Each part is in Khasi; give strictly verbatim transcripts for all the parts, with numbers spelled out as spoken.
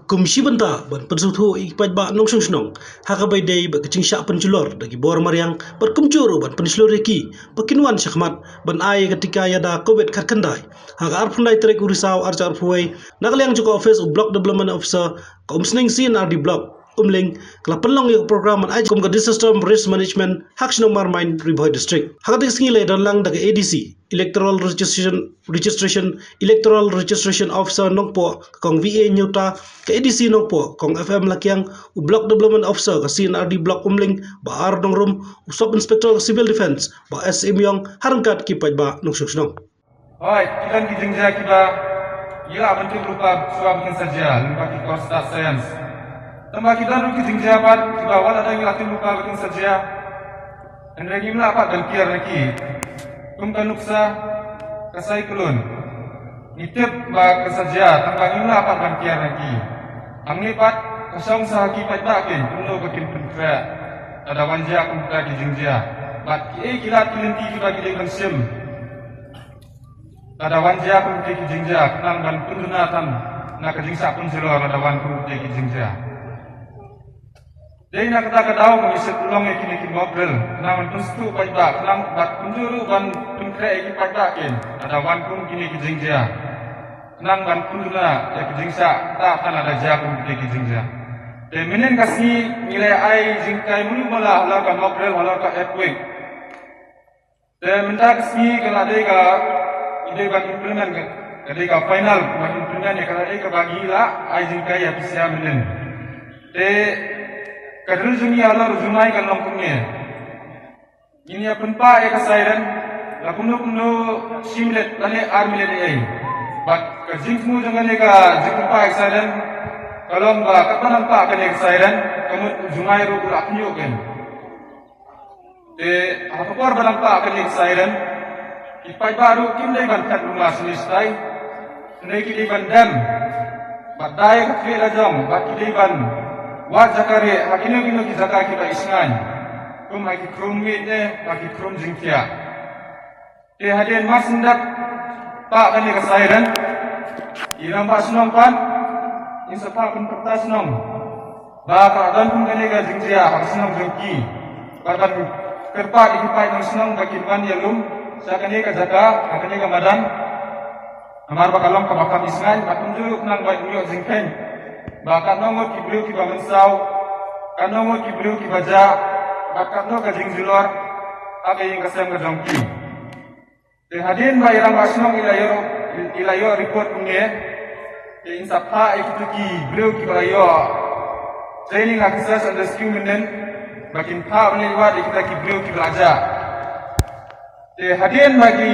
Kum shi bynta ban pynsngewthuh ïa ki paidbah nongshong shnong ha kaba ïadei bad ka jingshah pynjulor da ki bor mariang bad kumjuh ruh ban pynshlur ïa ki ba kin wan shakhmat ban ai ka tika ïada covid khatkhyndai. Ha ka arphew khyndai tarik u Risaw arhajar arphew wei, na ka liang jong ka office u Block Development Officer ka Umsning C and R D Block Umling ka la pynlong ïa ka program ban ai kum ka Disaster Risk Management ha ka shnong Marmain, Ri Bhoi District. Ha kata ka sngi la ïadon lang da ka A D C, Electoral Registration, Registration, Electoral Registration Officer Nongpoh, ka Kong V A Nyuta, ka A D C Nongpoh, Kong F M Lakiang, u Block Development Officer ka C and R D Block Umling, Bah R Nongrum, u Sub Inspector ka Civil Defence, Bah S Imyong, ha ryngkat ki paidbah nongshong shnong. Hooid, ki don ki jingjia kiba ngi lah ban tip lypa shuwa ba kin sa jia, lyngba ki course stad science. Tangba ki don ruh ki jingjia pat kiba wat lada ngi la tip lypa ba kin sa jia, hynrei ngim lah pat ban kiar na ki. Kum ka nuksa ka cyclone. Ngi tip ba kan sa jia, tangba ngim lah pat ban kiar na ki. Hangne pat ka shong sa ha ki paidbah kein kumno ba kin pynkhreh lada wan jia kum kita ki jingjia. Bad kiei ki lad ki lynti kiba ki dei ban shim lada wan jia kum kita ki jingjia, khnang ban pynduna than na ka jingshah pynjulor lada wan kum kita ki jingjia. Dei na kata ka daw ba ngi shu pynlong ïa kine ki mock drill, khnang ban pynsngewthuh paidbah, khnang bad kumjuh ruh ban pynkhreh ïa ki paidbah kein lada wan kum kine ki jingjia, khnang ban pynduna ïa ki jingshah ktah than lada jia kum kine ki jingjia. Te mynnin ka sngi ngi la ai jinghikai mulu mala halor ka mock drill, halor ka earthquake. Te mynta ka sngi ka la dei ka, i dei ban implement ka, ka dei ka final ban implement ïa ka, la dei kaba ngi la ai jinghikai ïa phi sha mynnin. Te ka drill jong ngi halor u Jumai ka long kumne. Ngin ïa pynpah ïa ka siren la kumno kumno shi minit lane ar minit ei ei. Bad ka jingthmu jong kane ka jingpynpah ïa ka siren ka long ba katba nang pah kane ka siren ka mut u Jumai ruh u la pynïoh kein. Te ha ka por ba dang pah kane ka siren, ki paidbah ruh kim dei ban phet lum shisha, hynrei ki dei ban dem bad dai ka khlieh la jong, bad ki dei ban wad jaka rieh ha kino kino ki jaka kiba isngaiñ, kum ha ki khrum miet ne ha ki khrum jingthiah. Te hadien mar shu dep pah kane ka siren, i rangbah shnong pat in sa phah pynpyrta shnong ba ka don kum kane ka jingjia ha ka shnong jong ki. Bad ban kyrpad ïa ki paid nong shnong ba kin wan ïalum sha kane ka jaka ha kane ka madan. Namar ba ka long kaba kham isngaiñ, bad kumjuh ruh khnang ban ïoh jingkheiñ ba katno ngut ki briew kiba mynsaw, katno ngut ki briew kiba jah, bad katno ka jingjulor ha ka ïing ka sem ka jong ki. Te hadien ba i rangbah shnong i la ïoh, i la ïoh report kumne, te in sa phah ïa kito ki briew kiba la ïoh training ha ki search and rescue mynnin ba kin phah ban leit wad ïa kita ki briew kiba la jah. Te hadien ba ki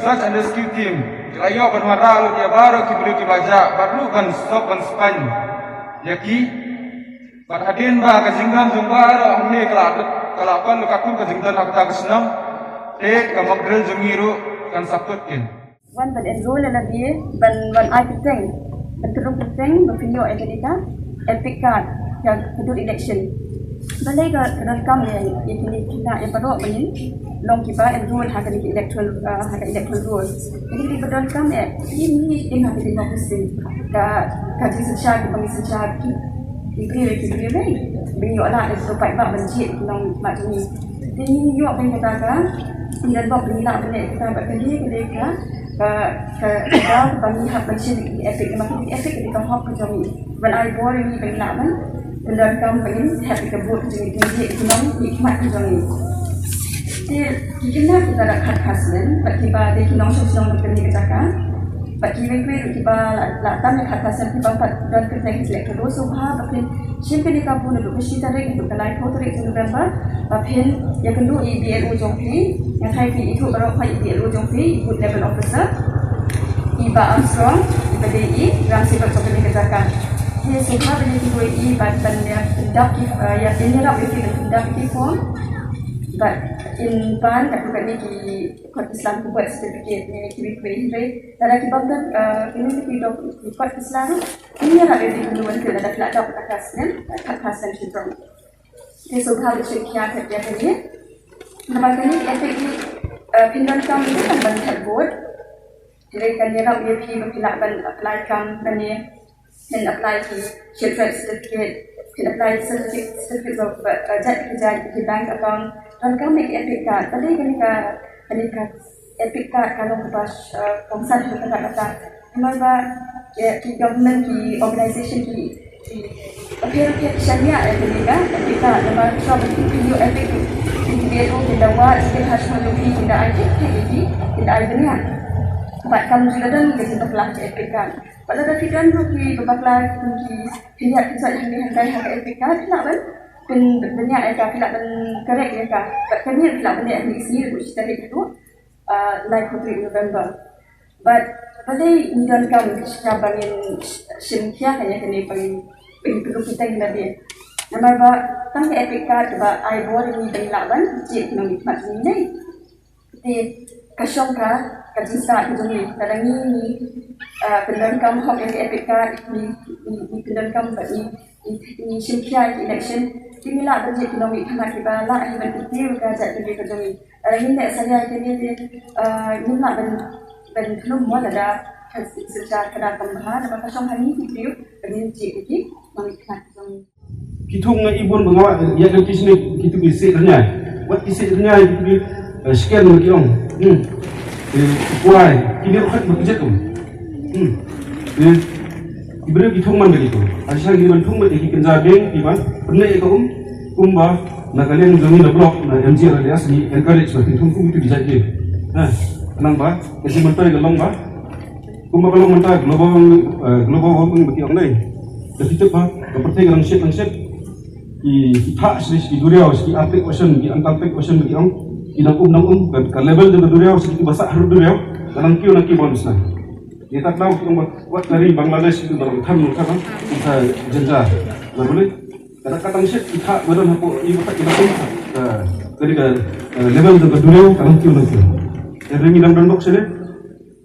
search and rescue team ki la ïoh ban wanrah lut ïa baroh ki briew kiba jah bad ruh ban stop ban spaiñ ïa ki. Bad hadien ba ka jingdon jong baroh hangne ka la, ka la pan lut katkum ka jingdon ha kata ka shnong, te ka mock drill jong ngi ruh kan sa kut kein. Wan ban enroll ïa lade ban wan ai kyrteng, ban kynrum kyrteng ba phin ïoh ïa kane ka EPIC card ïa ka dur election. Balei ka, ka donkam ïa, ïa kine ki khynnah ïa baroh ba ngin long kiba enroll ha kane ka electoral, ah, ha ka electoral roll. Kine ki ba donkam ïa, kine ki ha ka democracy. Ka, ka jingsynshar kaba ngi synshar ki, ki briew, ki briew lei. Ba ngi ïoh lad ïa ki paidbah ban jied ki nongmihkhmat jong ngi. Te ngi ïoh ban kata ka, ngi don bok ba ngi lah ban leh kata, bad kane ka dei ka, ka, ka, ka daw ba ngi hap ban shim ïa ki EPIC, namar ka EPIC ka dei ka hok ka jong ngi. Ban ai bor ïa ngi ba ngin lah ban pyndonkam, ba ngin thep ïa ka vote ka jong ngi, ban jied ïa ki nongmihkhmat ka jong ngi. Te ki khynnah kiba dap khatphra snem bad kiba dei ki nongshong shnong ba kane ka jaka, bad kiwei kiwei ruh kiba la, la tam ïa khatphra snem, kiba ym pat don kyrteng ha ka electoral roll, sngewbha ba phin shim kane ka bun naduh ka shi tarik haduh ka laiphew tarik jong November, ba phin ïakynduh ïa i BLO jong phi. Nga tharai phi ithuh baroh khoit i BLO jong phi, i Booth Level Officer, i Bah Armstrong, iba dei i Ram Sewak jong kane ka jaka. Te sngewbha ban ïakynduh ïa i bad ban ïa pyndap ki, eh, ïa, ban ïarap ïa phi ban pyndap ïa ki form. Bad in pan katto katne ki kot ki slam, ki birth certificate ne kiwei kiwei, hynrei lada ki bym don, eh, kine ki dok, ki kot ki slam, in ïarap ïa phi kumno ban pynlong lada phi la dap khatphra snem, khatphra snem shiphrang. Te sngewbha ban shim khia kyrpad ïa kane. Namar kane ka EPIC, eh, phin donkam ïa kane ban thep vote. Hynrei kan ïarap ïa phi ba phi lah ban apply kam kane. Phin apply ki share certificate, phin apply certificate, certificate of uh, jait ki jait ki bank account. Donkam ïa ki EPIC card. Balei kane ka, kane ka EPIC card ka long kaba uh, kongsan ha ka kata. Namar ba ki government ki organization ki ki appear appear ki shaniah ïa kane ka EPIC card. Namar shuwa ban ki ïoh EPIC ki ki ki da wad ki ha shuwa ki ki da ai ki ki ki da ai bniah. Bad kam ju da don ki ki bakla ki EPIC card. Bad lada phi don ruh ki babakla ki khyndiat ki jait hangne hangne ha ka EPIC card, phi lah ban pynbniah ïa ka, phi lah ban correct ïa ka. Bad kane phi lah ban leh hangne sngi ruh shi tarik ruh, ah, laiphew tarik November. Bad balei ngi donkam shisha ba ngin shim khia ïa kane ba ngin pynduh kita ngi lade. Namar ba tang ka EPIC card ba ai bor ïa ngi ba ngin lah ban jied economic khmat jong ngi. Te ka shong ka, ka jingstad ka jong ngi. Lada ngi, ngi, ah, pyndonkam hok ïa ka EPIC card, ngi, ngi, ngi pyndonkam ba ngi, ngi, ngi shim khia ïa ka election. Te ngi lah ban jied economic khmat kiba lah hi ban kyntiew ka jait ka jong ngi. Lada ngim leh salia ïa kane te, ah, ngim lah ban, ban khlem mo lada ka synshar ka da kam bha, namar ka shong ha ngi ki briew ba ngin jied ïa ki economic khmat ka jong ngi. Ki thung nga i bun ba nga wad ïa ka kisne ki tu ki se rnyai. Wat ki se rnyai ki tu ki, eh, scan ma ki ong. Hmm. Eh, kwai ki dei khat ba ki jet um. Hmm. Eh, ki briew ki thung man ka ki tu. Asha ki ban thung ba ki kynja beng ki ban pynne ka um. Kumba na ka liang jong ngi na block na M G R D S ni encourage ba ki thung kum tu ki jait ki. Ha. Nang ba ka jingmyntoi ka long ba Kumba ka long mynta global, eh, global warming ba ki ong dei. Da ki tip ba ka pyrthei ka dang shit, dang shit. Ki, ki thah sha ki duriaw, sha ki Arctic Ocean, ki Antarctic Ocean ba ki ong. Ki dang um, dang um, ka, ka level jong ka duriaw, sha ki ba sah harud duriaw, ka dang kiew na ki bun sna. Ïa ka daw ki ong ba wat ka ri Bangladesh ki ba dang than ka dang, ki sa jynjar. Ba boleh. Ka dang, ka dang shit ki thah ba don hapoh i ba ki dang um. Ka, ka ri ka, eh, level jong ka duriaw, ka dang kiew, dang kiew. Ka ri ngi dang don dok sini.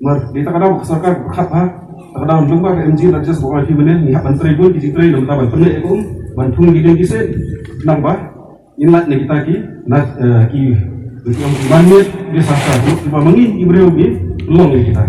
Mar, dei ta ka daw ka sorkar ka khat ha. Ta ka daw nang ba ka M G Rajesh ba oi phi mynne, ngi hap ban trei bun ki jingtrei, nang ta ban pynleh kum ban thung ki dei ki se, nang ba ngin lait na kita ki, na, eh, ki, ki ong ki ban miet, ki sa sa, ki ba mangi, ki briew ki long ïa kita.